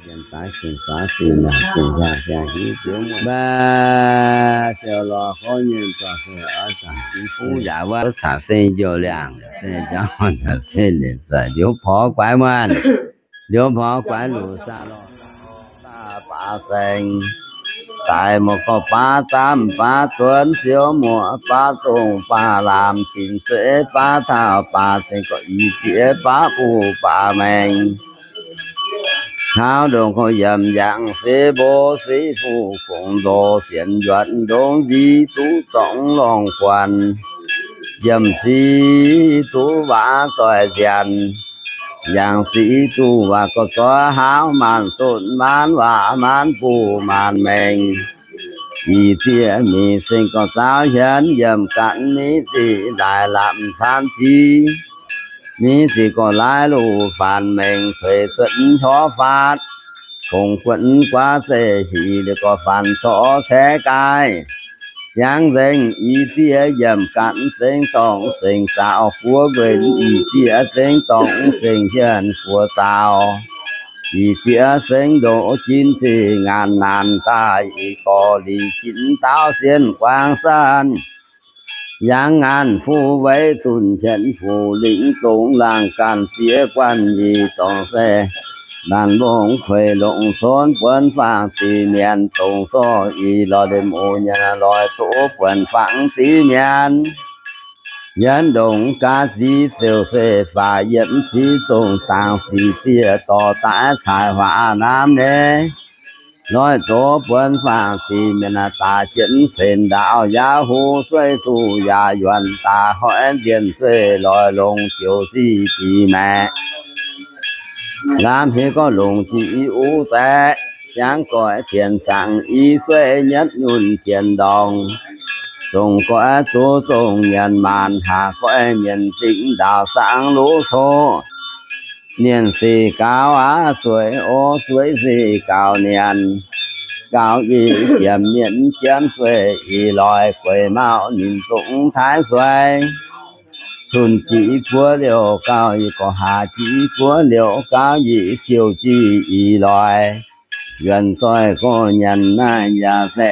Sienx daaih sienx faaux sienx naanc sienx nqaang sienx hiuv ziouv muonh. Mbaeqc ziouc lorz gorngv nyei zorc fei oix zanc jingx fuqv yaac wuov caux fei njoux liangh, fei jauv fei lienc zaic ndiouv porv guaix muonh, ndiouv porv guaix luc saqv lorh baav saeng, daaih mouc gorx baav zaamv baav zuonx, ziouv muoc baav zongh baav laamh, tin zeiv baav taux baav zengx gorqv, i ziex baav buv baav maengx. Hnangv ndongc gorx yiem yangh se mbo se fuqv gongx ndoh sienx yuonx ndongc nziv duqv zorngx lorngh guanh, yiem sic duqv waac zoih nziaanc, yangh sic duqv waac gorx zoih hlauv maanc zotc maanc waac maanc buv maanc maengx. Ih ziex mingh seng gorx zaauv hienx yiem ganh miv zic laaix lamh caan zic, miv zic gorx laaix luv faanx maengx cueix cuotv hnyouv faatv, fongc guotv guaav zeiv hic liuz gorx faanx corc caeqv gaih. Jangv nzengc ih ziex yiem ganh zengx dorngh zengx zaaux guoqv nquenc, ih ziex zengx dorngh zengx hienh guoqv zaaux, ih ziex zengx ndoqv jin zingh ngaanc naanc daaih, ih gorx liuz jin ndaauv sienh guaang sanv, yangh ngaanc fuqv weic zunh qienx fuqv lingc zongx laangh ganh ziex guanh yie dorngh se naanc longx kueix longx conv buonc faang ziex mienh dongh zorqv ih lorz liemh oc nyanc lorz doqv buonc faang ziex mienh. Yiem ndongc gaax ziex ziouc se faaux yietc ziex dongh dangx sic ziex dorh daaih caaix huaax namv nyei. Lorz doqv buonc faang ziex mienh daaih jienv cen ndaauv yaac huv sueiv duqv yaac yuonc daaih hoiv nzienh sueih lorz longx ziouc sic ziex maeqc. Lamh heix gorngv longx zic i uv zaeqc, jangv goix tienx zaangc i sueiv nyietv nyunc tienx ndorngx, zongh goix zuqc zongh nyienx maanc, haac goix nyienx zingh ndaauv saangv luv coqv. Mienh sic gaux aqv, zueiz o zueiz sic gaux nyanc, gaux i jiemx mienh jienv sueih ih loix gueix mauv ninh zongx taaix sueih. Zunh jic guoqv liouh gaux i gorx, haac jic guoqv liouh gaux i ziouc jic ih loix. Yuonc zoih gorx nyanc naaiv yaac se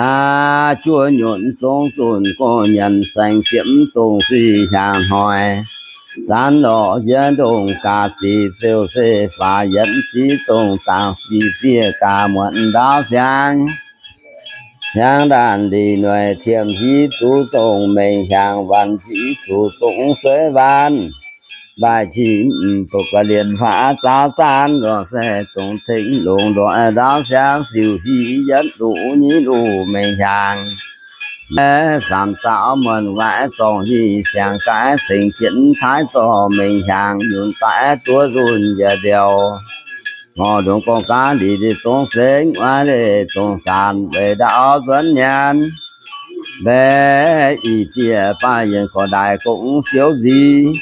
aav juov nyunc zong zunh gorx nyanc saeng ziepc dongh sic hiaangx hnoi. Zanv lorqc yie ndongh gaax zic ziouc se faaux yietc zic dongh dangx sic ziex gaax muonc ndaauv siangx. Hiaangx ndaanh lic noic tiemx hiv zuqc dongh mengh hiaangx, waanc zic zuqc dongh sueiv waanc. Mbaaih qiex mv baac ga'lienh faaux zaaux zaanv lorqc se dongh tengx longx ndoih ndaauv siangx, siouc hiv yietc luc nyic luc mengh hiaangx. Aeqv, samx zaaux muonc waaic zorngh hiv siangx gaaix cengx jienv taaix zorh mengh hiaangx, nyunc daaih duqv nzunh njiec ndioux. Ngorc ndongc gorngv gaax lic lic dongh sengx, wuov leiz dongh saanx weic ndaauv nzuonx nyanc. Mbaeqc ih ziex baav yienc gorx ndaaih gong siouv nzic,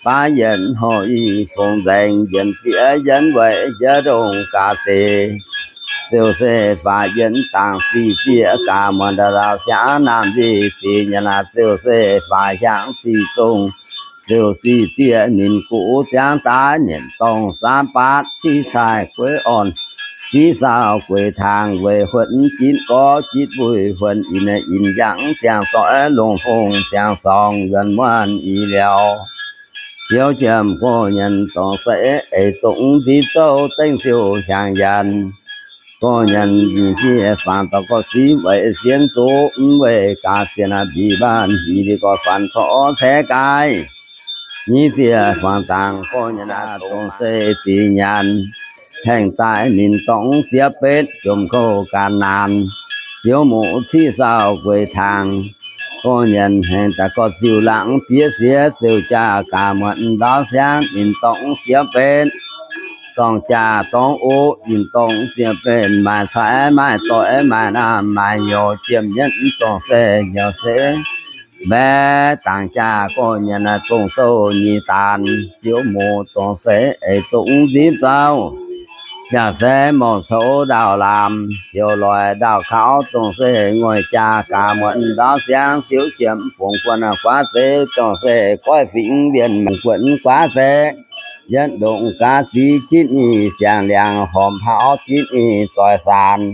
baav yienc horh i fongc nzaeng, yienc ziex yienc weic jiex ndongh gaax deix. Ziouc se faaux yienc dangx sic ziex gaax muonc ndaauv siangx, naamh nzic ziex nyanc ziouc se faaux hiaangx sic zong, ziouc sic ziex ninh guv ziangx daaih nyienc dorngh saam baatv, siqv caaih gueix orn, siqv saauh gueix taangx, weic huotv jitv gorx jitv buih, huotv in in yangh ziangh doic, longc fong ziangh sorngh yuonc muonh i liouh. Ziouv jiem gorx nyanc dorngh seix eix dongh nziv zouv dengv siouc hiaangx yanc. Gorx nyanc nziex fangx daux gorx siv weic sienx zuqc mv weic gaax sienx aqv, mbic mbaanh hingh liuz gorx faanx corc caeqv gaih. Nyic ziex fangx dangx gorx nyanc aqv, dongh se ziex nyanc. Haengh daaih ninh dorngx ziepc betv, jomc kouv ganh naanc, ziouv muoz ciqv saauh gueix taangh. Gorx nyanc haengh daaih gorx ziouc laangz bieqc siex ziouc jaa gaax muonc ndaauv siangv, ninh dorngx ziepc betv. Dorngh jaa dorngh oc, ninh dorngx ziepc betv, maaih caix maaih doic maaih naamh maaih nyouz, jiem nyienv dorngh se nyouz se mbaeqc dangx jaa gorx nyanc dongh sou nyic daanx, ziouv muoz dongh se eix dongh nzipc zauv. Jaa se mouc coux ndaauh laamh, ziouc loic ndaauh kaux dongh se ngoic jaa gaax muonc ndaauv siangv, ziouv jiem fungx guonc guaav zeiv dongh se goiv fingx wienh mangc guonc guaav zeiv. yietv ndongc gaax zic jitv nyic siang-liangx, horpc hlauv jitv nyic zoih saanx.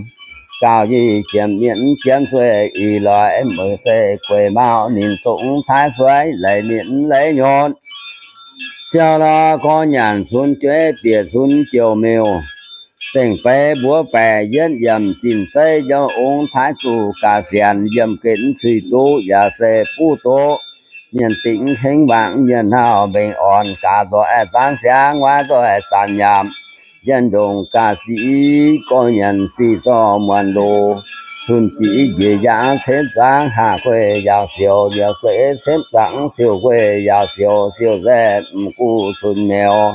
Gauh yie jiemx mienv jiemv sueih ih loix, meix se gueic mau ninh zongx taaix sueiv, leiz mienv leiz nyotc. Ziouc lorz gorx nyanc cunx jueiv bieqc cunx jouh miuc. Zengc beiv mbuov baeqc yietv yiem zinh zeiv yiem ong taaix zuqc gaax sienx, yiem gen cui duqv yaac se buv doqc. Mienh dingc hengv wangc mienh hnauv mbengx orn, gaax nzoih zanv siangx, waaiv nzoih zanc nyaapc. Yietv ndongc gaax zic gorx nyanc zic zorqv muonc loz, zunh zic njiec yaangh cenv zaangv, haah gueiv yaauc siouc, yaac gueiv cenv zaangv, siouc gueiv yaauc siouc, siouc nzaeqv m'guv cun meux.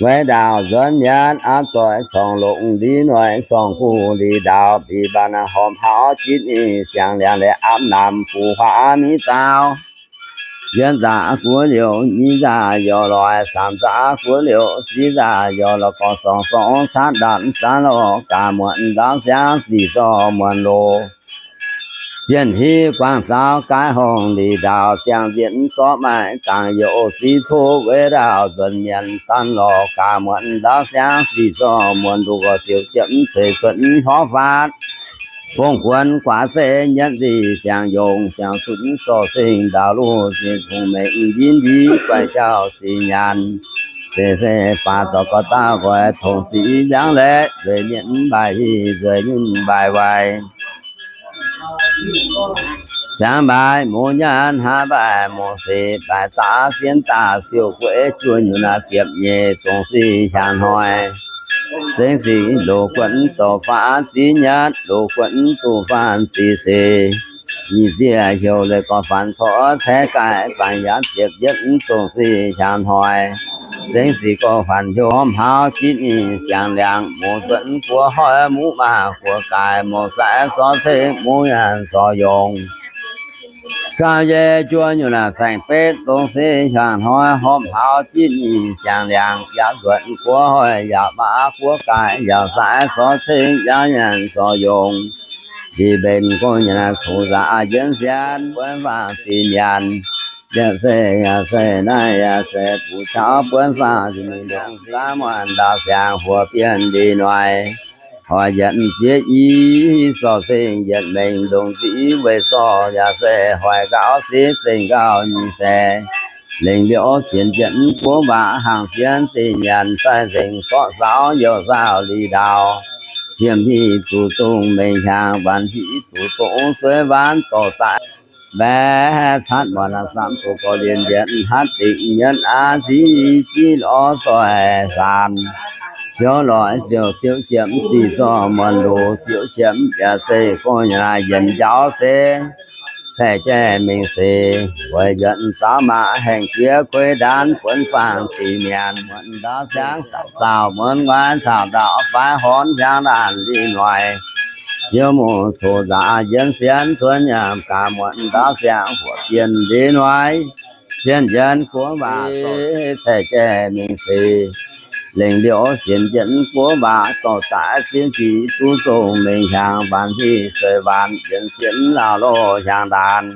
Weic ndaauh nzuonx mi'aqv, aav zoih corngh longc li noic, corngh guv li ndaauh, bieqc mbaanh horpc hlauv jitv nyic siang-liangx, laeqc aapv namx fuqv huaav miv zaaux. Yietv nzaqc guoqv liouc, nyic nzaqc youh loix, saamv nzaqc guoqv liouc, ziv nzaqc youh loix, gorx sorngx sorngx caatv ndanc zaanv lorh, gaax muonc ndaauv siangv zic zorqv muonc loz. Bienh hiv guangc zaux gaaiv horngh lic ndaauh, ziangh nzieqc zorqv maaih dangx youh siv tov, weic ndaauh nzuonx mienv zanv lorh, gaax muonc ndaauv siangv zic zorqv muonc loz, gorx siouc jiepv ceix cuotv horv faatv. Fongv guonx guaax zeiv nyietv nzic siang-yongh, siang-cunx zorqv seng ndaauv luv, zinh kungx mengh yinv nziv guaix jauv zinh nyanc. Zeiz se baac zorqv gorx dauh nqoi tongx zic nziangv laeqv, nzueic mienh mv baaix hieh, nzueic mienh mv baaix waaic. Ziangx mbaaix muz nyaanh, hnangv mbaaix muz sic, mbaaix zaqc fiev daaih, siouc gueiv juoh nyuoz naaic ziepc nyeic, zongc sic hiaangx hnoi. Zengv sic loz guonv zoux faanv ziv nyaatv, loz guonv duqv faanv ziv seix. Nyic ziec heuc leiz gorx faanv corc caeqv gaaih, faanv yaac ziepc yietv, zongc sic hiaangx hnoi. Zengv sic gorx faanv heuc horpc hlauv jitv nyic siang-liangx, muz zuonx guoqv hoic, muz maah guoqv gaaix, muz saix zorqv ceng, muz nyanc zorqv yongh. Gauh yie juov nyungc naaic saeng-betv, zongc sic hiaangx hnoi, horpc hlauv jitv nyic siang-liangx, yaac nzuonx guoqv hoic, yaac maah guoqv gaaix, yaac saix zorqv ceng, yaac nyanc zorqv yongh. Liz mbenc gorngv nyanc naaic cungx nzangc yienv sienv, buonv faang ziqc nyanc. Yaac se, yaac se naaiv, yaac se buoz-jauv buonv faang ziqc nyanc, ndongc zaav muonc ndaauv siangx huoc bienh liz noic. Hoic yietc zieqv i, zorqv cing yietc mengh ndongc ziqc weic zorqv, yaac se hoic nqaaux ziqc zengc nqaaux nyic se. Lengc liouh sienx jienv guoqv waac, hnaangx jienv zinh nyanc, sai nzengc zorqv saaux youh saauh liz ndaauh. Hiemv hieh zuqc zongh mengh hnyangx, waanc hieh zuqc zongh suiv waanc dorh daaih. Mbaeqc catv muonc naaiv samv zoqc gorx-lienh yietc hatv dingc nyienv aqv, ziqv jiv lorz zoih saanx. Ziouv loic ziouc siouc jiepv ziqc zorqv muonc loz, siouc jiepv yaac se gorngv naaic yienc njaaux se. Caeqv jaiv mingh seix, weic njuonc zaux maac haengh jiex kuei ndaanv, buonv faang ziqc nyanc, muonc ndaauv siangv caux muonc nguaaiv caux ndaauv faix horn hiaangx ndaanv liz noic. Ziouv muoz-doic nzaaux yienv sienv cuotv nyaanh gaax, muonc ndaauv siangv huoc bienh liz noic. Bienh yienv guoqv waac, caeqv jaiv mingh seix. Lengc liouh sienx jienv guoqv waac, dorh daaih zien zic duqv zongh mengh hnyangx, waanc hieh suiv waanc yienc sienx laauh loh hiaangx ndaanv.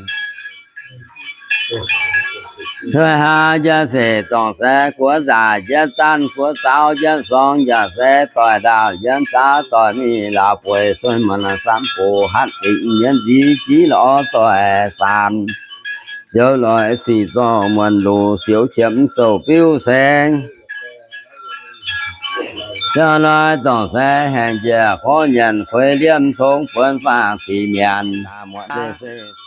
Cuotv hlaax njiec seix dorngc se guoqv nzaac njiec zanv, guoqv zaux njiec sorng yaac se doix ndaauh njiec zaux, doix mingh laauh bueix cuotv muonc samv boz hatv dingc nyienv nziv jiv lorz zoih saanx. Ziouv loic sic zorqv muonc loz, siouc qiemx zouc biuv saeng. Ziouv loic dorngc se haengh njiec gorngv nyanc kueix liemh tong, buonv faang ziqc nyanc.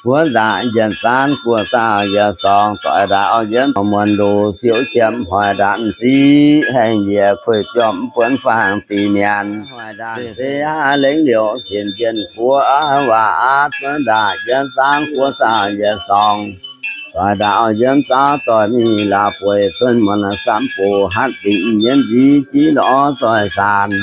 Guoqv nzaac njiec zanv, guoqv zaux njiec sorng, doix ndaauv njiec muonc loz, siouc qiemx hoic ndaanv ziv, haengh njiec kueix biomv, buonv faang ziqc nyanc. Hoic ndaanv se aav lengc liouh sienx jienv guoqv waac aav, cuotv ndaauv njiec zanv, guoqv zaux njiec sorng. Doix ndaauv njiec zaux, doix mingh laauh bueix cuotv muonc samv boz hatv dingc nyienv nziv jiv lorz zoih saanx.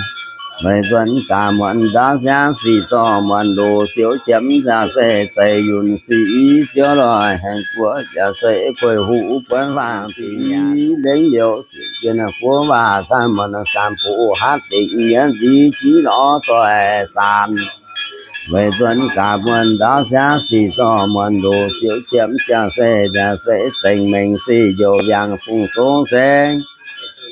Weic nzuonx gaax muonc ndaauv siangv sic zorqv muonc loz, siouc qiemx ziangh se zeiz yunh sic i, ziouv loic haengh guoqv yaac se kueix huv buonv faang ziqc nyanc. Lengc liouh sienx jienv guoqv waac cuotv muonc samv boz hatv dingc nyienv nziv jiv lorz zoih saanx. Weic nzuonx gaax muonc ndaauv siangv sic zorqv muonc loz, siouc qiemx ziangh se, ziangh se zengc mengh sic youc yangh fungx zong seng.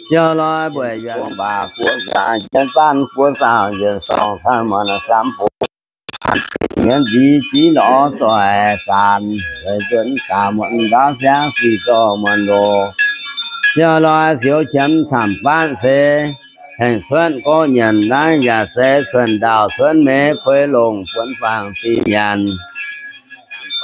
Ziouc lorz mbuoqc yuonc baac guoqv zaah jienv zanv guoqv zaah yietc sorng caan muonz samv bungx, nyienz nziv ziv lorz doic zaanc, weic nzuonx gaax muonz ndaauv siangv sic zorqv muonz loz. Ziouc lorz fioux qiemx camv-faanv seix, hengx cuotv gorqv nyanc naaiv yaac se cuotv ndaauh cuotv meix kuei longc buonv fangx zinh nyanc.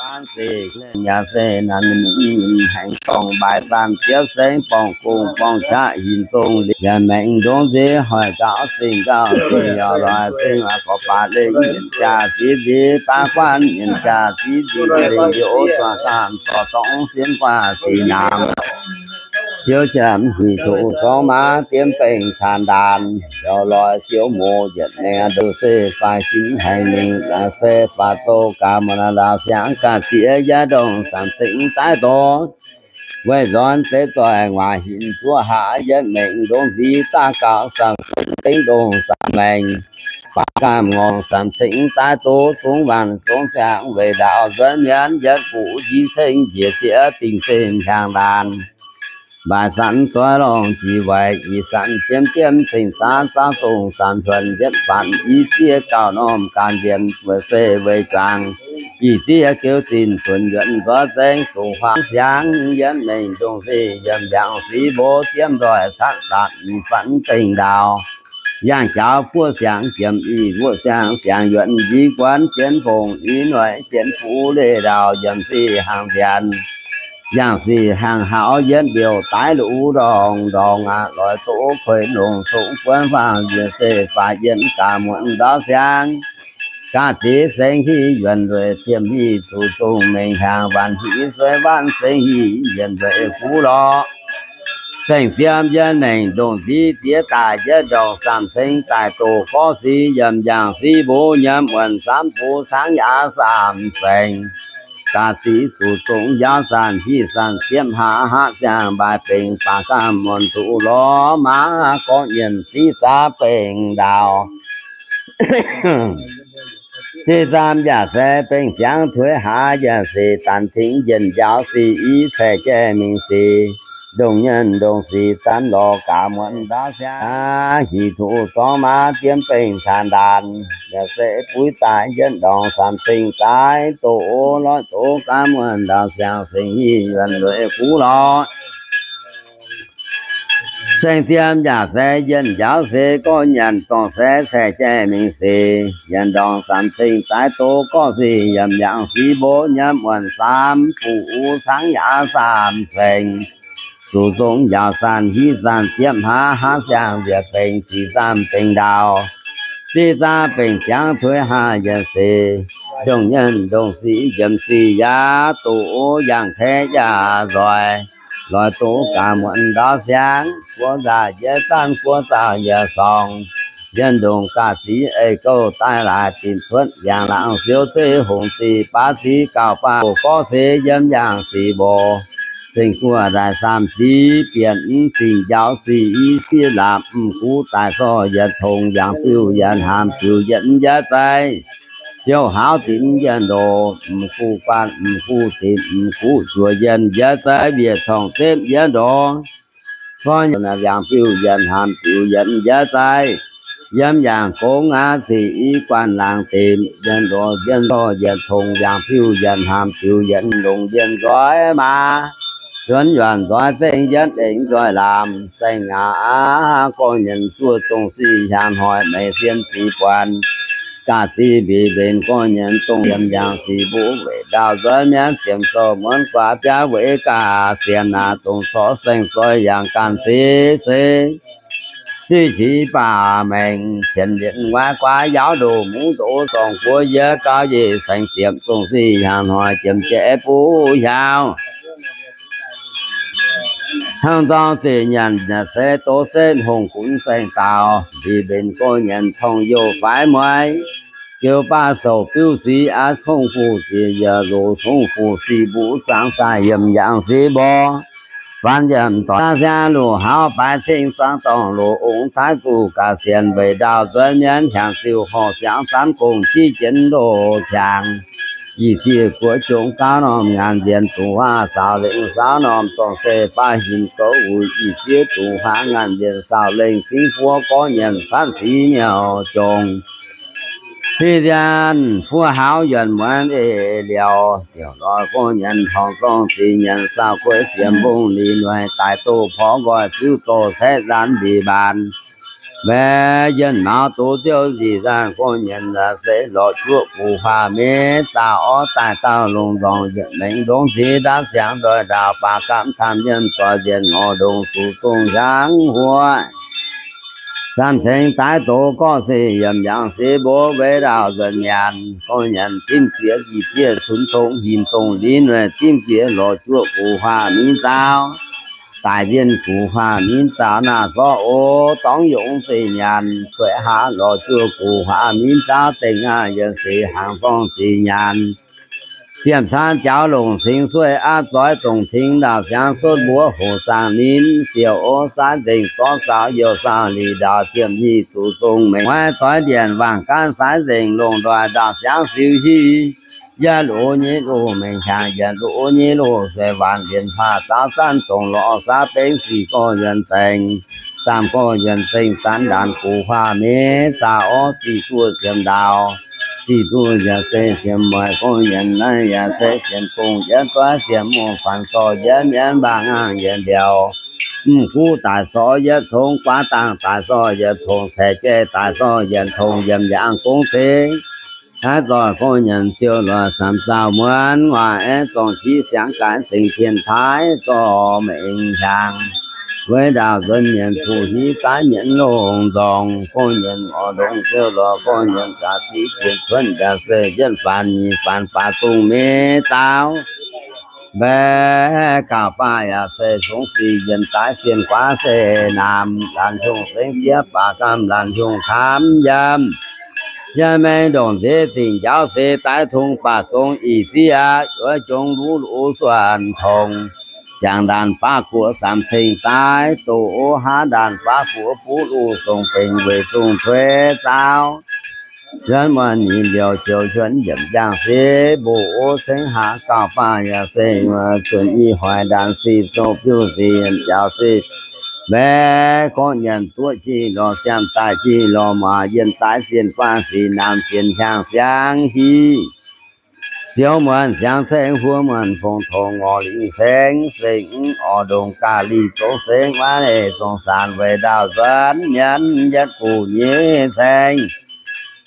Faanv sic yaac se nanc mingh hengx dorngc mbaaix zanc ziepv sengv borngz gong borngz qaqv hinc zong liuz yaac maengx ndongc nziex hoic gauh zingh gauh zingh yaac loix zingh aqv gorx baac lengh yienc jaax ziv nziex daav guanv yienc jaax ziv nziex lengh liuz zuangx gaamh zorc dorngx sienv guaax sic naamx. Ziouv jiem hih tuqv zorngv maaz dien bengh caan ndaanx yaac loix ziouv moz yietc maengx ndongc se faix sin haih mingh yaac se faix douz gaax muonz ndaauv siangv ga'ziex yietv ndongc samx cingx daaih doz. Weic nzorn deix doic nguaaic hinc zuoqv haaix yietv maengx ndongc nziv daav gaux samx cingx dengv ndongc samx maengx, baac gaamh ngorc samx cingx daaih doz zungv waanc zungv ziangx weic ndaauv nzuonx mienv yietv buc njiec ceng njiec zieqv dingc zinh hiaangx ndaanx. Mbaaix zanc zoih longc jiex waaic, ih zanc jiem jiem cingx zaanv zaanv dongh zanc huonc yietv fanc i zieqv gauh normh ganh mbienx weic se weic zuangx, i zieqv geux zinh zunc yuonc nzoih zengv zuqc huaang siangx yietv mengh ndongc se yiem yangh sic mbo jiem nzoih catv zanc i fanc dengh ndaauv. Yangh jaux buov siangx jiem i wuov siangx siangx yuonc i guonv jienv fongc i noic jienv fuv leih ndaauh yiem sic hangx mbienx. Yangh sic hangx haux yietv mbiouh daiv luv ndorngx ndorngx aqv. Loix doqv kuei longc zungv buonv faangh nziex se faix yienx gaax muonz ndaauv siangv. Ga'ziex sengx hiv yuonc lueic, ziemx hiv zuqc zungh mengh hiaangx, waanc hiv sueih waanc sengx hiv yienc lueic kuv lorqc. Saeng-fiem yienc mengh ndongc ziv diex daaih yietv ndorngc samx ceng daaih doqc gorqv sic yiem yangh sic mbuo nyiemv wuonh samv bungx cangv yaac samx saeng. Ga'ziex zuqc zungh njaaux zanc hiv zanc ziepv hlaax hlaax ziangh mbaaix bengx baac gaamv muonz zuqc lorz maaz gorngv nyienc ziv zaav bengx ndaauh. Zic zaamh yaac se bengx ziangv tuix hlaax yaac sic danx cingx yienc njaaux sic i caeqv jai mingh sic, ndongc nyienc ndongc sic zanv lorz gaax muonz ndaauv siangv. Hic tuqv zorngv maaz dien bengh caan ndaanx yaac se buix daaih yietv ndorngc samx cing daaih doqc loiv doqc gaax muonz ndaauh siangv sengx hiv yuonc lueic kuv lorqc. Saeng-fiem yaac se yienc njaaux sic gorqv nyanc dorngc se caeqv jai mingh sic, yienc ndorngc samx cing daaih doqc gorqv sic yiem yangh sic mbuo nyiemv wuonh samv bungx cangv yaac samx saeng. Zuqc zungh njaaux zanc hiv zanc ziepv hlaax hlaax ziangh njiec bengx zic zaamh bengx ndaauh. Zic zaamh bengx ziangv tuix hlaax yienc sic, ndongc nyienc ndongc sic njiemc sic yaac doqc yangh kaeqv yaac nzoih. Loix doqc gaax muonz ndaauv siangv, guoqv nzaac yietv zanv guoqv zaauh yietc sorngx. Yietv ndongc ga'ziex ei gouh daaih laaix dinc cuotv yangh laangz siouv zeiv hongc sic baav sic gauh baav gorqv sic yiem yangh sic mboc. Zengc guoqv ndaaih saamh sic bieqc mv zingh njaaux sic i sieqv laapc mv guv daaih zorqv yietc tongx yangh biuv yietc haamh biux yietc mv njiec zai. Ziouv haauv dinc yietc ndoqc mv guv guanh mv guv dinc mv guv zuoqc yietc njiec zai mbiec corngh zepv yietc ndoqc. Gorngv yangh biuv yietc haamh biux yietc mv njiec zai. Yiem yangh gongv aqv sic i guanh laangz dinc yietc ndoqc yietc zorqv yietc tongx yangh biuv yietc haamh biux yietc longc yietc nzoih maaz. Zuonx yuonc nzoih zengv yietv eix nzoih lamz saeng ngaac aqv. Gorngv nyienc zuoqv dongh sic hnyangx hnoi meix sien zic buatc. Ga'ziex mbic mbenc gorngv nyienc dongh yiem yangh sic mbuo weic ndaauh nzuonx mienv ziemx zorqv muonz guaax biaav weic ga'ziex naaic dongh corc saeng zoih yangh ganh sic se. Sic qiex baac maengx qienx lienx nguaaiv guaax yaauv ndoh mungv ndoh zorngh guoqv yie gauh yie saeng ziepc dongh sic hnyangx hnoi jiem jiex buv hiaauv. Hnangv nzorng zic nyanc yaac se doz setv hungh gunv saeng daaux, mbic mbenc gorngv nyienc tongh youh faix mueiz. Jiu baav souc biuv sic aqv, congv fuqv sic yaac loz congv fuqv sic mbuo zuangx daaih yiem yangh sic mbuo. Faan yiem doic siang luqc hauv baaix cing zuangx dorngh loz ong taaix guv ga'sienx mbeix ndaauh nzuonx mienv hiaangx ziuh horh siangx zanv gong jiv jienv loz hiaangx. Ih zieqv guoqv jongc gaav norm ngaanc nzienx, dungz huaav saaux lengh saauv norm dorngx se baav hinc gouv wuic. Ih zieqv dungz huaav ngaanc nzienx, saaux lengh cingv buov gorngv nyienc fatv siqv miuc jongc. Hiv nzian fuov haauv yuonc muonz eix liouc, ziouc lorz gorngv nyienc torngx zorng zic nyienc, saaux gueix siemx mbong lic noic, daaix doz porv nqoi ziuv doz caeqv nzaanx mbic mbaanx. Mbaeqc yienh maux doz ziouv nzic nzaanx gorngv nyienc, se lorz juoqv guv huaav miv zaah orv daaih dauh longc nzorngc yietc mengh ndongc ziex ndaamv ziangx ndoih ndaauh baac gamv camv yienh zoih nzienh ngorc ndongc zuqc zong hiaangx huov. Samh tengx daaih doz gorqv se yiem yangh se mbuo weic ndaauh nzuonx nyanc gorngv nyanc dimv ziex ih zieqv cunx tongx hinc dongh linv weic dimv ziex lorz juoqv guv huaav miv zaauv. Daaih nzienh guv huaav miv zaauv naaiv zorqv o dorngx yongc zeiv nyanc, cueiv haav lorz juoqv guv huaav miv zaauv dengh aqv yienh seix hnaangx zorng ziex nyanc. Ziemh caan jaux longc cingx sueih aqv zoix dongc cingx ndaauh siangx cuotv mbuov hoc zaangh ninh, ziouc o saaiv nzengc zorqv saaux youh saauh lic ndaauh ziemh nyic zuqc zong mengh mueiz doix ndienc wangc gaanv saaiv nzengc longc ndoih ndaauh siangx siu hiv. Yaac loz nyei loz mengh hiaangx yienc loz nyei loz se waanc ndienc faah zaaux zanv dongc lorz saav bengv sic gorx yuonc zengc, zaamh gorx yuonc zengc zanv ndaanx guv huaav miv zaauv orv ziqc duqv ziemx ndaauh, ziqc duqv njiec se ziemx mueiz gorx yuonc naaiv yaac se ziemx gong yietv doiv ziemx mungh faanx zorh yietv mienv mbaangh ngaangh yietv mbiauz. Mv guv daaih zorh yietv tongx, guaav dangh daaih zorh yietv tongx, caeqv jai daaih zorh yietv tongx, yiem yangh gong cingx. Taaix zoih gorx nyanc ziouc lorz samx zaauh muonz, nguaaic aeqv, zorng-qiv siangx gaaix zengc tien taaix, zorh mengh hiaangx. Weic ndaauh nzuonx nyienc fuqv hiv daaih nyienc longx nzorngc, gorx nyienc orv ndongc ziouc lorz gorx nyienc gaax ziqc jienv cuotv jaax se yietv faanx nyic faanx baac zong miv zaauv. Mbaeqc gauh baac yaac se zongx sic yienh daaih sienh guaav se naamh laanh hiungh sengv jieqv baac gamh laanh hiungh kaamv yiem. Yiem mengh ndongc nziex zingh njaaux se daaih tong baac zong ih zieqv aqv, juov jongx luv luv suonc tongx. Jangx ndaanx baav guoqv samx ceng daaih doqc o haav ndaanx baav guoqv buv luv zong bengx weic zong cueiv zaauv. Yuonx muonz nyic liouc ziouc yuonx yiemc njang sic mbuo o cengx haax gauh baac yaac se zuonx i hoic ndaanx sic zoux biuv sic yiemc njaaux sic. Mbaeqc gorngv nyanc duqv jiex lorz siamv daaih jiex lorz muoz yienh daaih sienh guaav sic naamh sienh hiaangx siangx hiv. Ziouv muonz siangx ceng huo muonz fongc tongx ngorc lingh ceng sengx orv ndongc gaax lih zong sengx maiv leih zong saanx weic ndaauh nzuonx nyanc yietv guv nyei ceng.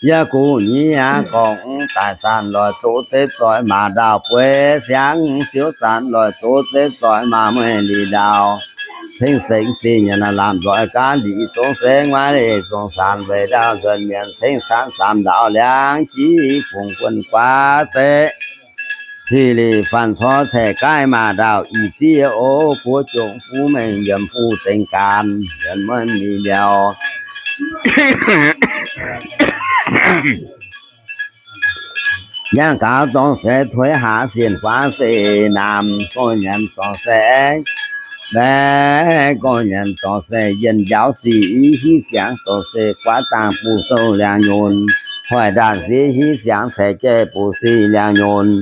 Yietv guv nyei aqv gorngv daaih saanv loic doz zeiv zoih maac ndaauh bueix siangx ziouv saanv loic doz zeiv zoih maac mueiz lih ndaauh. Ceng sengx zinh nyanc lamh nzoih gaax lih zong sengx maiv leih zong saanx weic ndaauh nzuonx nyanc ceng saanv saamv ndaauh liangv jiv fungx guonv guaav zeiv. Sic lic faanx cor caeqv gaaiv maac ndaauh ih zieqv o buov jongc buv mengh yiem buv zengx gaanv yiem muonv lih liouh. Yangh gaux dorngx se tuix haax sienh guaav se naamh gorx nyanc dorngx se aengx. Mbaeqc gorx nyanc dorngx se yienh njaaux sic hiv siangx dorngx se guaav dangh buv sou liangx nyunc. Hoic ndaanx sic hiv siangx caeqv jai buv sic liangx nyunc.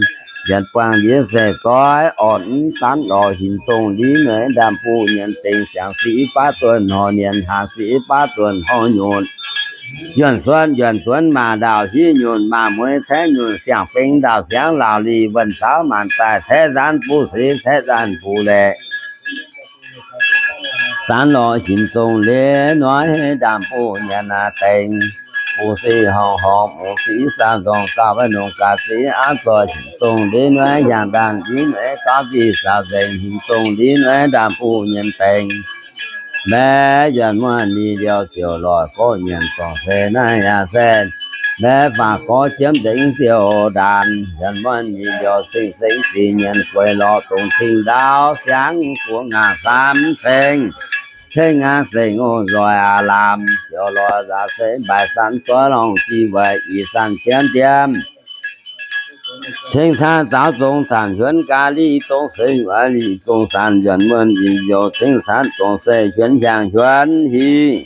Yietc buangh ndiev se zoih orn danv lorz hinc dongh linv-noic ndaamv-buv nyienx dengx siangx sic baav duonh horh nyienx, haax sic baav duonh horh nyunc. Yuonh suonv yuonh suonv maac ndaauh hiv nyunc, maac mueiz caeqv nyunc, siang-feng ndaauh siangx laauh lih wuonh caux maanc daaih caeqv nzaanv buv sic caeqv nzaanv buv laeqc. Zanv lorz hinc dongh linv-noic ndaamv-buv nyienx dengx, buv sic horngh horngh, muv sic saah nzorngh gauh maiv nongc gaax sic aqv, zoih hinc dongh linv-noic hiaangx ndaanv linv-noic gauv sic saah nzengc, hinc dongh linv-noic ndaamv-buv nyienx dengx. Mbaeqc yuonh muonz lih liouh ziouc loic gorx nyanc dorngx se naaiv yaac se mbaeqc faah gorx jiemv nzengc ziouc ndaanx. Yuonh muonz lih liouh cing-sengx sic nyanc gueix lorz dongc cing ndaauv siangx buo ngaanc samv ceng. Ceng aqv, seng o nzoih aav lamh ziouc loic nzaaux se mbaaic sanv zoih longc jiex weic ih zanc jienv ndiem. Ceng caan zaaux zong zanc hiuonv gaax lih zong seix weic lih zong zanc yuonh muonz lih liouh ceng caan zong se hiuonv hiaangx hiuonv hiv.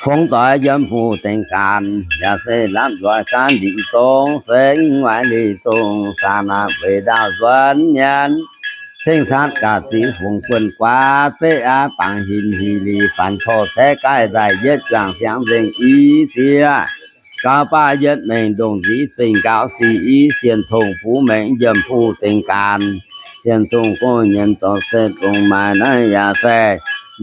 fongx doix yiem hungh dengx gaanv, yaac se lamh nzoih gaanv liqc zong, sengx waaic liqc zong, saanx naaic weic ndaauh nzuonx mienh, ceng caatv gaax ziqc fungx guonh guaav, zeiv aav bangc hinc hic lic, faanx torh caeqv gaaih nzaaih yietv juangc siangx nzengc i zieqv, gauh baav yietv mengh ndongc nziv zingh gauh sic i, sienh tongx buv mengh yiem hungh dengx gaanv, sienh tongx gorngv nyienz dorh se dongh maaih naaiv yaac se,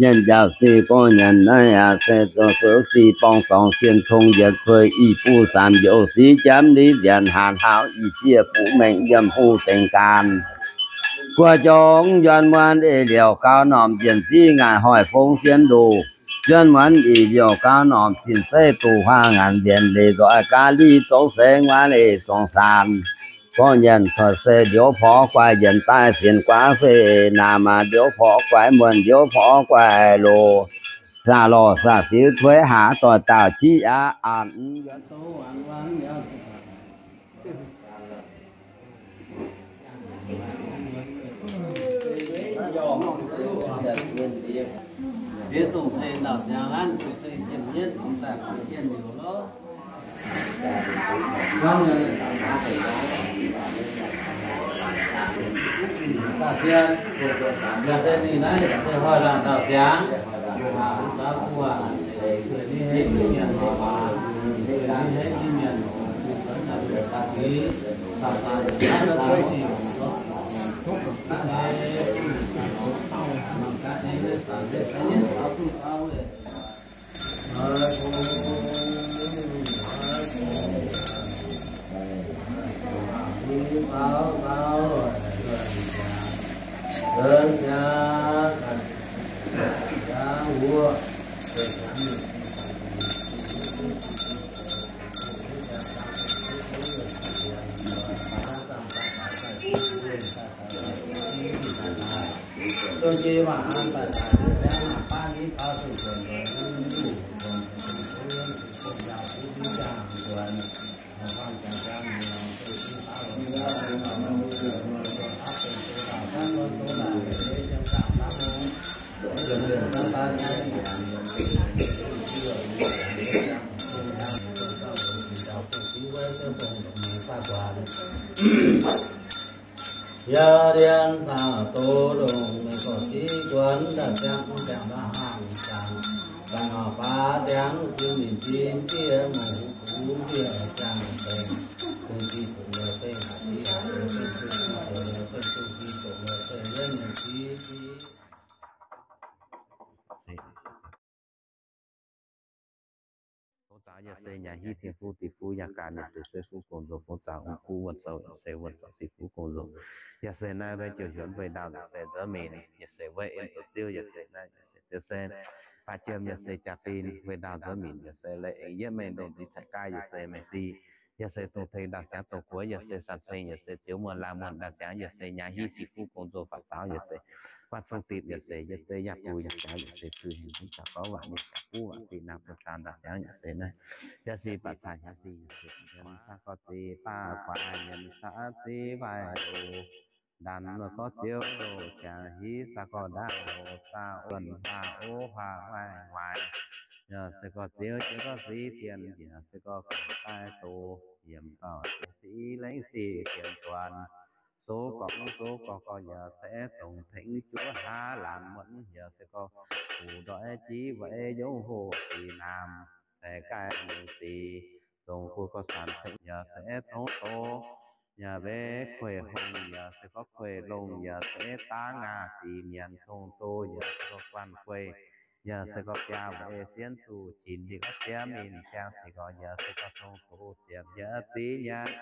nyienz njaaux sic gorngv nyienz naaiv yaac se, zoux sic borngz dorngx sienh tongx yietc cueiz i buv saanx youc siqv jamv liv nzienx haanz hlauv i zieqv buv mengh yiem hungh dengx gaanv. Guoqv jongv yuonh muonz eix liouc gauh normh njiec ziqv ngaaic hoic fong sien ndoqc, yuonh muonz eix liouc gauh normh cin zeiv duqv huaang ngaanc nzienx leiz nzoih gaax liv zouv sengx waac leiz zongc saanx. Gorngv nyienz cuotv se liuz porv guaix yienx daaih fienx guaav se naamh maah, liuz porv guaix muonh, liuz porv guaix loz, saah lorh saah siuv tueix haax doic dauh jiv aqv. A'hneiv Yie dien saah doz longc meih gorqv-civ guonx daaih ziangx ziangx daaih hangh ziangx, daaih ngauh baav ziangx zinh ninh zinh jiex mouc huv jiex ziangx dengx, dengx zinh zuqc lorz dengx, dengx zinh zuqc lorz dengx, dengx zinh zuqc lorz dengx, dengx zinh zuqc lorz dengx, yienv mengh zinh zinh. Fongx zaux yaac se nyaai hiuv tengx fuqv diqc fuqv yaac gaanv yaac se sueiv fuqv gong-nzou. Fongx zaux ong kuv wuonh sou yaac se wuonh zaux sic fuqv gong-nzou. Yaac se naaiv maiv joux hiuonv mbuo ndau yaac se nzuonx minc, yaac se wuov en zoux ziouv, yaac se naaiv yaac se ziouv se baac jiem, yaac se jaa-fin mbuo ndau nzuonx minc, yaac se leiz aengx yietv mengh ndongc nzix caeqv gaaih yaac se mengh si. Yaac se dongh tengx ndaauh siangx zoux guoqv, yaac se san ceng, yaac se ziouv muonh laanh muonh ndaauh siangx, yaac se nyaai hiuv sic fuqv gong-nzou faaux zaux, yaac se guanh cong dipc, yaac se yietv zeiv yaac buv yaac jaax, yaac se zuiz hengx zingv jaax gorngv waac nyei jaax buv waac sic naamh buoz saanh ndaauh siangx, yaac se naaiv yaac se baac caax yaac se yaac se nyienx saah gorx ziv baav guaax, nyienx saah ziv waaic loz, ndanc muoz gorx ziouv loz ziangx hiv saah gorx ndaauv hoc saah wuonh huaah ov huaah waaic waaic, yaac se gorx ziouv jienv gorx ziv dien, yaac se gorx guangc daaih doz yiemc gauh sic lengv sic dien duonx. Soux gorx soux gorx gorx yaac se dongh tengx juov haav laanh muonv, yaac se gorx fuc ndoih jiv weic yongv hoc dix naamh, se gaaih mingh sic zongh guv gorx san ceng, yaac se tongv doz, yaac mbe kueiv hungh, yaac se gorx kueiv longh, yaac se daav ngaah dix mienh dongh doz, yaac se gorx guanh gueiv, yaac se gorx biaa weic sienv zuqc jinc ndie gorx jiex mingh ziangh sic gorx, yaac se gorx dongh doz ziepc yietv ziv nyanc,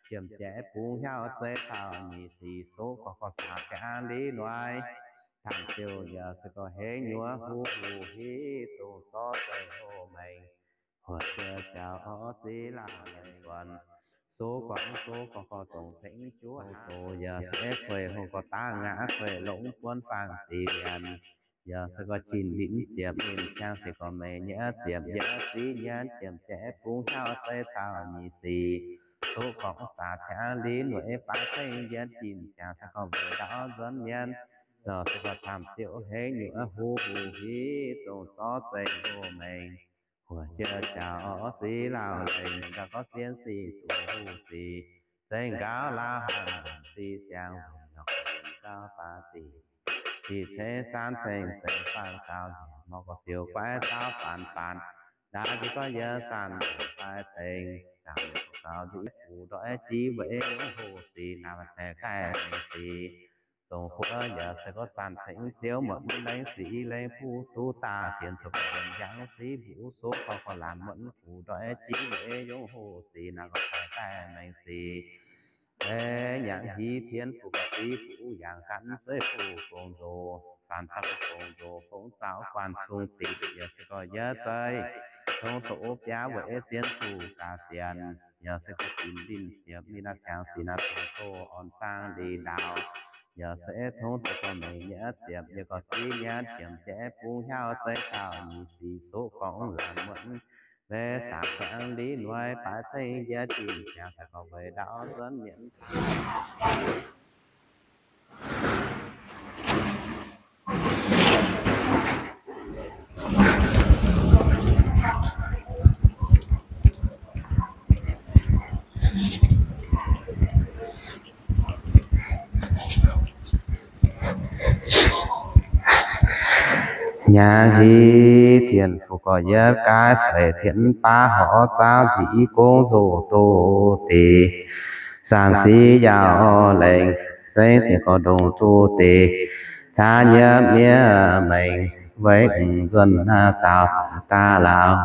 ziepc jaaix bungx hiauv zeiv taux nyic sic soux gorx gorx saax jangv liv noic, tangh ziouc yaac se gorx hengx nyuoz huv huv hiv dongh zorqv zeiv hoh maengx, huoc jiex jaux orv siv laangh maengx zuonx. Soux gorx soux gorx gorx dongh tengx juov doz, yaac se kueiv hungh gorx daav ngaah kueiv longx buonv faang dix mienh, yaac se gorx jin linz ziepc ninh ciang se gorx meix nyei ziepc yietv ziv nyanc, ziepc jaaix bungx hiauv zeiv caux nyic sic soux gorx saax ciangv liv noic baav ceng yienv jin ciangv se gorx weic ndaauv nzuonx mienh, yaac se gorx tangh ziouc hengx nyuoz huv huv hiv dongh zorqv zeiv hoh maengx, Buoz-jauv siqv lauh lengh, gauh gorngv sienx siqv duqv huv siqv, zengc gauh lauh haic siqv siang, nqauv baav ziqc, ziqc ceix saan ceng zengc faanv gauh, mor gorx siou guaiv zauv faanv faanv, ndaix ziqc gorx yietv saan faix ceng, zaangc gauh nziv fuqv ndoih jiv weic yungz hoh siqv, naaiv maaih ceix gaih lengh siqv, zongc huov yaac se gorngv saan ceng ziouv muonc lengh siqv, lengh fuqv duqv daaih dienx cuotv yangh siqv, mbuo soqv gorngv gorqv laanh muonc fuqv ndoih jiv weic yungz hoh siqv, naaiv gorngv ceix gaih lengh siqv. Nyanc hiv tien fuqv ga'siv fuqv yangh gan, sueiv fuqv gong nzox, faanv caqv gong nzox, fongv zaux guanh cung dingc, yaac se gorngv yietv zeiv, tongv doqc biaav weic sienx zuqc gaax sienx, yaac se gorngv ginv linh ziepc, ninh naaiv ziangx siqv naaiv tongv doqc orn zaangv ndeic ndaauv, yaac se tongv doqc gorngv mengh nyei ziepc, yie gorngv ziv nyei ziepc jeiv bungx hnyouv zeiv dauh nyei siqv, soqv gorngv laanh muonc mbe saax kuangx liv nuaaiv baaix ceng jiex jingh, ziangx se gorngv weic ndaauv nzuonx mienv Hnyangx hiv dienx fuqv gorx yietv gaaiv feix tienv baav horc zaauv nzic i gong nzoqc doz deix, saanc siqv yaauc lengh sengv tengx gorx ndongc doz deix, caav nyiemv miev mengh weic nzuonx naaiv zaaux daaih lauh.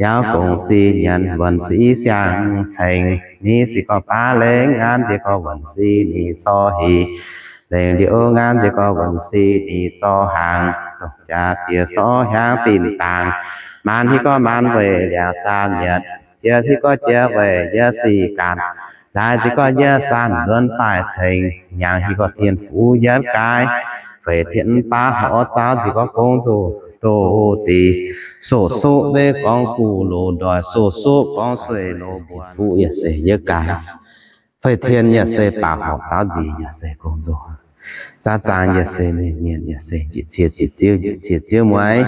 Yaac gongx zinh nyanc wuonc siqv siang ceng, ninh siqv gorx baav lengh nganv nziex gorx wuonc siqv ninh zorqv heix, lengh liuz nganv nziex gorx wuonc siqv ninh zorqv hnaangx, dongh jaax diex sorv hiaangv dinh dangx, maanz hiv gorx maanz weic liangx saam nyietc, jiex hiv gorx jiex weic yietv sic gaanv, laaix nziex gorx yietv saanh nzuonx baaih ceng, hnyangx hiv gorx dienx fuqv yietv gaaiv feix tienv baav horc zaauv nzic gorx gong nzoqc doz deix, soqv soqv mbe gorngv guv loz ndoih, soqv soqv gorngv sueih loz mbuonx, fuqv yaac se yietv gaaiv feix tienv yaac se baav horc zaauv nzic yaac se gong nzoqc, zaangv zaangc yaac se mienh mienh yaac se njiec cie ziec ziouv njiec cie ziouv mueiz,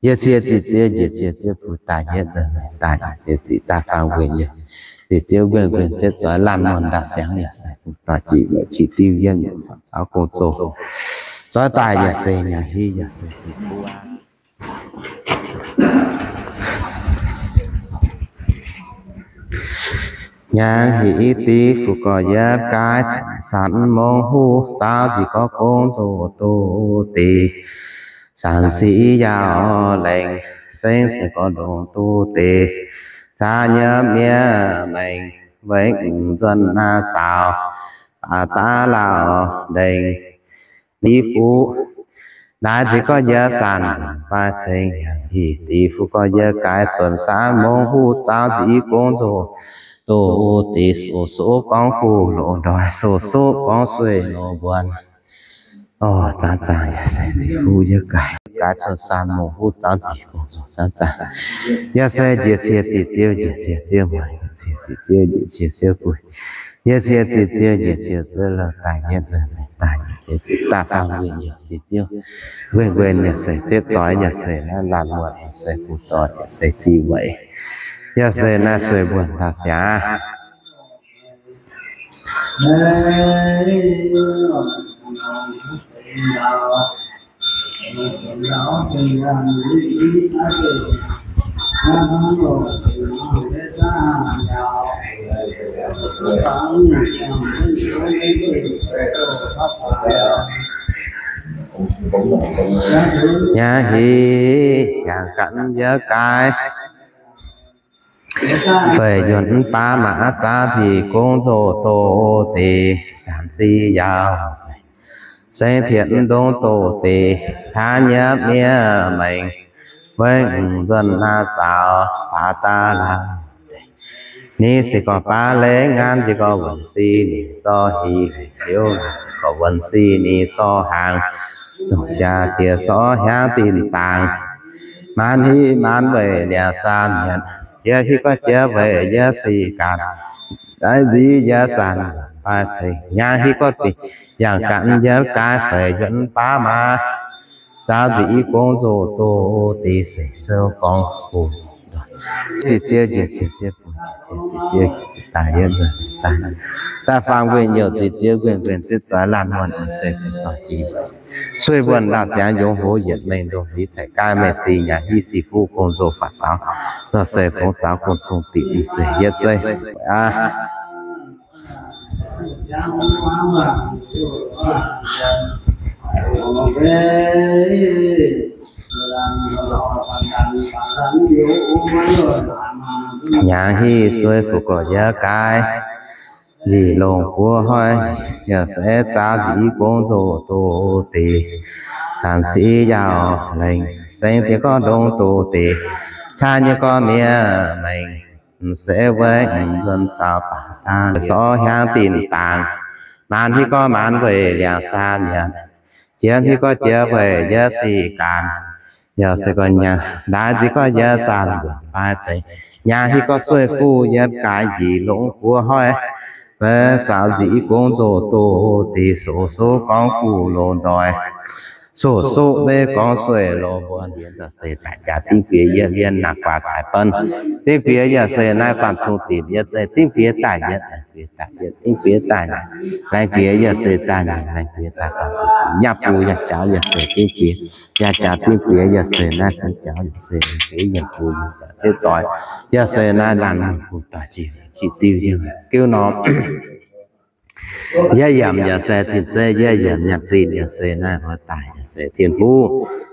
njiec cie ziec ziouv njiec cie ziouv bun daaih yietv nzengc daaih njiec cie ziec daaih faang nquenc yaac ziec ziouv nquenc nquenc zietv zoix laanh muonh ndau siangx yaac se bun daaih jiex weic qiex diuv yietv nyungc faanv caux gong zoh, zoix daaih yaac se hnyangx hiv yaac se bun fuqv aqv. Hnyangx hiv div fuqv gorx yietv gaaiv cuotv saanx mongh huv zaauv nzic gorx gong nzoqc doz deix, saanc siqv yaauc lengh sengv tengx gorx ndongc doz deix, caav nyiemv miev mengh weic nzuonx naaiv zaaux, baac daav lauh lengh div fuqv naaiv nzic gorx yietv saanh fai ceng, hnyangx hiv div fuqv gorx yietv gaaiv cuotv saanx mongh huv zaauv nzic i gong nzoqc doz deix, soqv soqv gorngv guv loz ndoih, soqv soqv gorngv sueih loz mbuonx. Orv, zaangv zaangc yaac se div fuqv yietv gaaiv, gaaiv cuotv saanx mongh huv zaauv nzic gong nzoqc zaangv zaangc yaac se njiec cie ziec ziouv njiec cie ziouv mueiz, njiec cie ziec ziouv njiec cie ziouv guv, njiec cie ziec ziouv njiec cie ziouv louh daaih yietv nzengc daaih njiec cie ziec daaih faang nquenc yaac se ziouv, nquenc nquenc yaac se zietv zoix yaac se naaiv laanh muonh yaac se bun dorh yaac se jiex weic, yaac se naaiv sueih mbuonx ndau siangx. Hnyangx hiv hnyangx gan yietv gaaiv feix yuonh baav maac zaauv nzic gong nzoqc doz deix, saanc siqv yaauc sengv tienv ndongc doz deix, caav nyiemv miev mengh weic nzuonx naaiv zaaux baac daav lauh. Ninh se gorngv baav lengh nganv nziex gorx wuonc siqv ninh zorqv heix, liuz gorx wuonc siqv ninh zorqv hnaangx, dongh jaax diex sorv hiaangv dinh dangx, maanz hiv maanz weic liangx saam nyietc, jiex hiv gorx jiex weic yietv sic gaanv, daaih nzic yietv saanh fai ceng, hnyangx hiv gorx dingc yangh gan yietv gaaiv feix yuonh baav maac Zaaux nzipc i gongx nzoh doz deix seix sou gorngv bun ziepc ziepc njiec ziepc ziepc bun ziepc ziepc daaih yietv nzunc daaih. Da'faam nquenh youh ziepc ziepc nquenh nquenh zipv zoix laanh muonh se dorh jiex sueih mbuonx lauh siangx yongz hoz yietc mengh ndongh liz caic gaaiv meih si nyaanh hiv si fuqv gong nzoh faatv zaux nor se fungx zaux gong cung dipc se yietv zeiv aqv. Nyaanh hiv sueih fuqv gorx yietv gaaiv, njiec longc buov hnoi, yaac se zaaux nzipc i gongx nzoh doz deix, caan siqv yaauc lengh, seng diex gorngv ndongx doz deix, caan nyei gorngv miev mengh, se weic mv nzuonx zaux baac dangh sorv hiaangv dinh dangx, maanz hiuv gorngv maanz weic liangx saa nyanc, jiex hiuv gorngv jiex weic yietv sic gaanv, yaac se gorngv nyaanh ndaaix nzipc gorngv yietv saah nzuonx fai se nyaanh hiuv gorngv sueih fuqv yietv gaaiv njiec longc buov hnoi, weic zaaux nzipc i gongx nzoh doz deix soqv soqv gorngv guv loz ndoih, soqv soqv maiv gorngv sueih loz mbuo ndiev se daaih jaax dingv bieqc yietv mbienv naaiv guaax caaix benv, dingv bieqc yaac se naaiv guanh cung dipc yietv zeiv dingv bieqc daaih yietv, dingv bieqc daaih nyaanh, laengz bieqc yaac se daaih nyaanh, laengz bieqc daaih faanh, yaac buo yaac jaux yaac se dingv bieqc, yaac jaux dingv bieqc yaac se naaiv se jaux yaac se bieqc yiem buo yiem jaux zieqv zoix, yaac se naaiv laanh muonh bun daaih jiex diuh yiem gouv norm. Yietv yiemc yaac se zinh zeiv, yietv yiemc nyaanh zinh yaac se naaiv oix daaih yaac se tin-fuqv,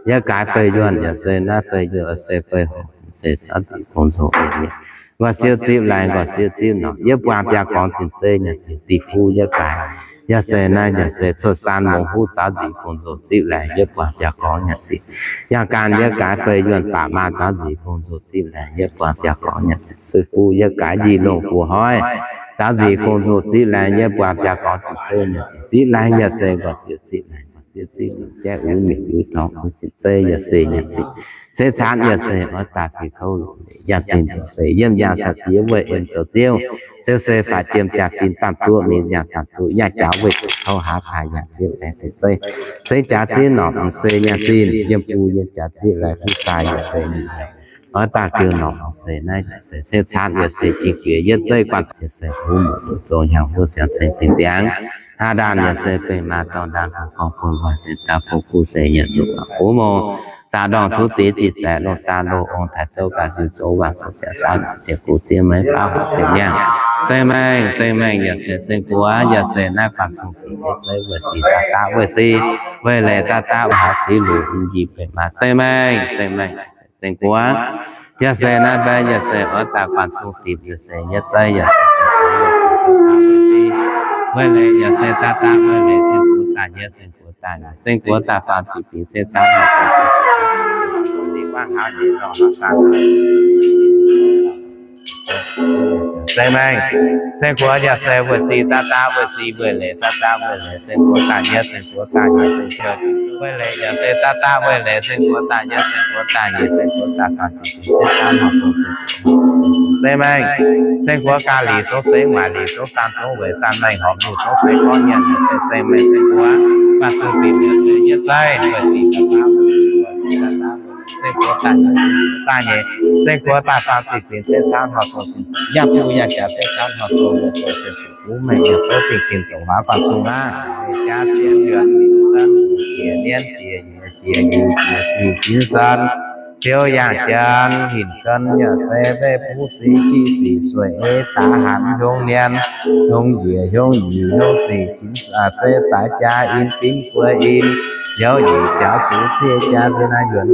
yietv gaaiv fei yuonh yaac se naaiv fei yuonh se fei horc se caux nzipc gong nzoh mienh mienh, nqoi siou zipv laengz, nqoi siou zipv norqc, yietv buangh biaa gorngx zinh zeiv nyaanh zinh diuh fuqv yietv gaaiv, yaac se naaiv yaac se cuotv saan mungz huv caux nzipc gong nzoh zipv laengz, yietv buangh biaa gorngx nyaanh zinh, yangh gaanh yietv gaaiv fei yuonh baac maah caux nzipc gong nzoh zipv laengz, yietv buangh biaa gorngx nyaanh zinh, sueih fuqv yietv gaaiv njiec longc buov hnoi, caux nzipc gong nzoh zipv laengz, yietv buangh biaa gorngx zinh zeiv nyaanh zinh zipv laengz, yaac se nqoi siou zipv laengz, nqoi siou zipv laengz, jaiv uix mietc uix dorngx uix zinh zeiv yaac se nyaanh zinh, se caanv yaac se oix daaih fih kouv longc leiz yaac zinh yaac se yiem yangh caux diex weih en zoux ziouv, ziouv se faix jiem jaa-fin damh duqv mingh yangh damh duqv yaac jaux weih zuqc kouv haav daaih yangh zipv laengz zinh zeiv, se jaax zipv norqc se nyaanh zinh, yiem buo yiem jaax zipv laengz fuqv sai yaac se nyic oix daaih gouv norqc se naaiv yaac se se caanv yaac se jing jiex yietv zeiv guanh yaac se huv muoc duqv zoux hnyangx huv siangx ceng dinh ziangx, haa ndaanh yaac se benx maaz dorh ndaanh gorngv bun waac se daaih bun kuv se yaac duqv huv mouc zaqc ndorngh tuv deix zih zaeqc longh saa loh ong taaix zouv gaax sin zoux waangc zoux ziangx saauv ziepc fuqv ziex meiv baav horc ziepc nyaanh. Zengx maengh, zengx maengh yaac se zengx guoqv yaac se naaiv guanh cung dingc yietv zeiv weic sic daav daav weic sic, weic leiz daav daav weic haaix sic luc yie benx maaz. Zengx maengh, zengx maengh, zengx guoqv yaac se naaiv mbaeqv yaac se oix daaih guanh cung dingc yaac se yietv zeiv yaac se weic leiz yaac se daav daav weic leiz zengx guoqv daaih yietv zengx guoqv daaih nyic zengx guoqv daaih faanh ziqc fingx se caanv haaix zengx maengh, zengx guoqv yaac se weic sic daav daav weic sic weic leiz daav daav weic leiz zengx guoqv daaih yietv zengx guoqv daaih nyic zengx guoqv weic leiz yaac se daav daav weic leiz zengx guoqv daaih yietv zengx guoqv daaih nyic zengx guoqv daaih faanh ziqc fingx se caanv haaix zengx maengh, zengx guoqv gaax lic zungv seix, maaic lic zungv san zungv weic, san maengh horpc luc zungv seix gorngv nyanc yaac se zengx maengh zengx guoqv guanh cung dingc yaac se yietv zeiv weic sic daaih daav weic leiz zengx guoqv daaih nyic zengx guoqv daaih faanh ziqc fingx se caanv haaix zengx yaac buo yaac jaax se caanv haaix zengx yaac se zengx guoqv mengh yaac zouv dingh dingh dongh waac guanh cung aqv. Jaax zien yuonx ninh san jiex nienv jiex nyeic jiex nyeic jiex sic jinv san, siou yangh janx hinc gan yaac se mbeih buv sic jiv sic sueih ei daax hanc hiong nienv hiong njiec hiong nyic hiong sic jinv se zaaix jaa in dingv buo in, youz nyic ziaux sux zieqv jaa se naaiv yuonx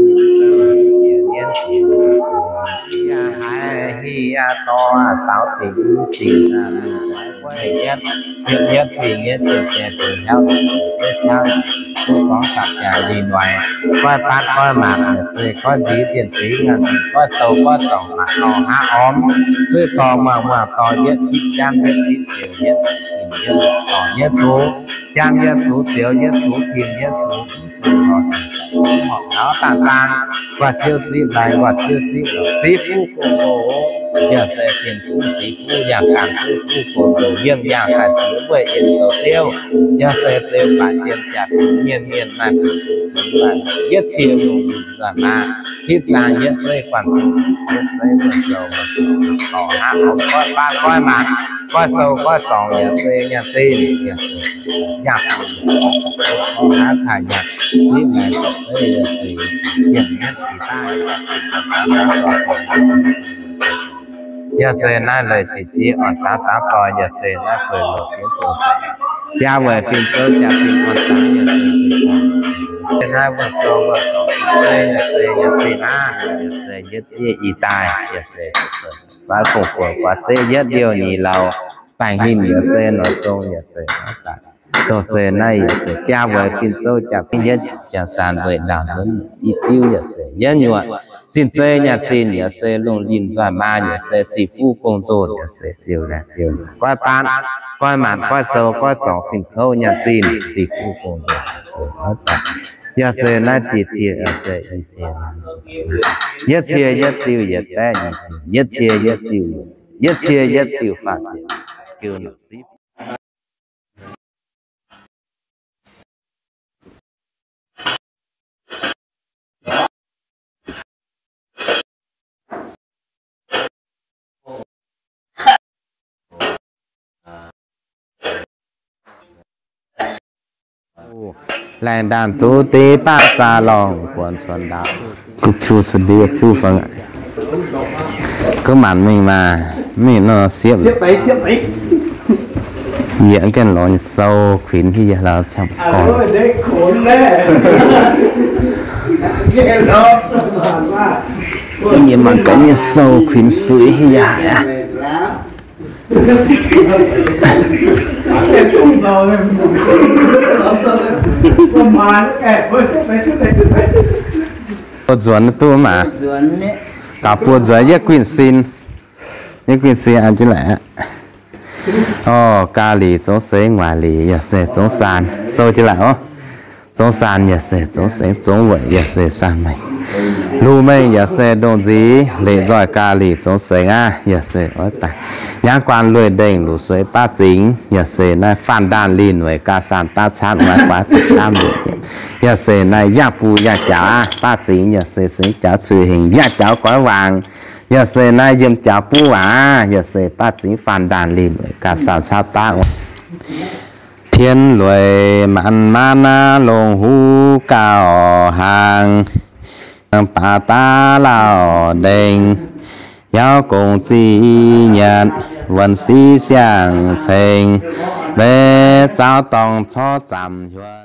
jiex nienv jiex yaac haiz hieh dorh daaux cingx sic yietv, yietv fingx yietv ziepc jiex dongh hnyouv, yietv hnyouv, gorngv gapv jaax lih noic, goiv baatv goiv maanc, se goiv nziex dienh ziex ngaanc, goiv douh goiv dorngc, maac dorh haav ormv, suiv dorh muangh muangh dorh yietv, hitv jamv yietv, hitv ziouc yietv, dorngc yietv zux, jamv yietv zux, ziouc yietv zux, tin yietv zux, horpc taux daanh zaang, nquaah siou zipv laengz, nquaah siou zipv lorqc, siqv fuqv gong-zoh, yaac se fin-fuqv ziqc fuqv yangh ganh fuqv fuqv gox ndoqc yiem yangh daaih zuqc wuov en zoux ziouv, yaac se ziouc baac jiem jaax mienh mienh maaih yietv cie lungh lungh nzuonx aqv. Hitv zaang yietv zeiv guanh zinh, yietv zeiv wuov zoux, zoux hnangv goiv baan goiv maanc, goiv sou goiv dorngx yaac se nyaanh zinh, yaac se nyaanh, hnangv taaih nyaanh, hitv laengz zeiv yaac se nyaanh, yaac se naaiv leiz sic ziex orn zaangv zaangv doic, yaac se naaiv feix loz jienv dongh biaa weic fin-zoux jaax fin orn zaangv, yaac se naaiv wuov zoux wuov zoux fin-zeiv, yaac se nyaanh zinh aqv, yaac se yietv ziev ih daaih, yaac se fai fongc buoc guaax zeiv yietv liouh nyei lauh, baengc hinc yaac se noic zong, yaac se daaih. Dongh se naaiv yaac se biaa weic fin-zoux jaax fin yietv janx-saanx weic ndaangc nzunc diuv diuv, yaac se yietv nyuoqc zinh zeiv nyaanh zinh, yaac se lungh linh nzoih maa, yaac se sic fuqv gong-nzunc, yaac se siou laengz siou goiv baan goiv maanc goiv sou goiv zorngc fin-kouv nyaanh zinh, sic fuqv gong-nzunc, yaac se naaiv diuh cie, yaac se i cie, yietv cie yietv diuh yietc baeqv nyic ziepc, yietv cie yietv diuh, yietv cie yietv diuh faah ziepc, laengz ndaangc duqv deix baav zaax lorngh guonx cuonx ndaauv, guv piu cuotv ndiev piu fangx, guv maanc mingh maah, mingh nor siepv, yietc gaengh lorz nyei sou kuinx hiuv yaac lauh camv gorngv. Yie mangc gaax nyei sou kuinx suix hiuv yaac aqv. Buo nzuonx duqv maah. Gaax buo nzuonx yietv guinh sin. Yietv guinh sin an jienv laaic aqv. Orv, ga'lic zungv seix, nguaaic lic yaac se zungv saan, sou jienv laaic orv. Zungv saan yaac se zungv seix, zungv weic yaac se saan mengh. Lu mengh yaac se ndongc nzix, leic nzoih ga'lic zungv seix aqv, yaac se wuov daaih. Nyaangv guaan lueiz ndengh luc sueix baav zingx, yaac se naaiv faanh ndaanh linh weic ga'saan daav caatv mueiz guaax daav mbiec. Yaac se naaiv yangh buh yangh jaux aqv, baav zingx yaac se sengx jaux cuiv hengx, yangh jaux goiv waangc. Yaac se naaiv yiem jaux buv waac aqv, yaac se baav zingx faanh ndaanh linh weic ga'saan caatv daav. Tien lueic maanc maanc naaiv longc huv gauh hnaangx, baac daav lauh ndengh, yaac gong zic nyanc, wuonh sic siang-ceng, mbeih zaux dorngh corc zaamc hiuonh.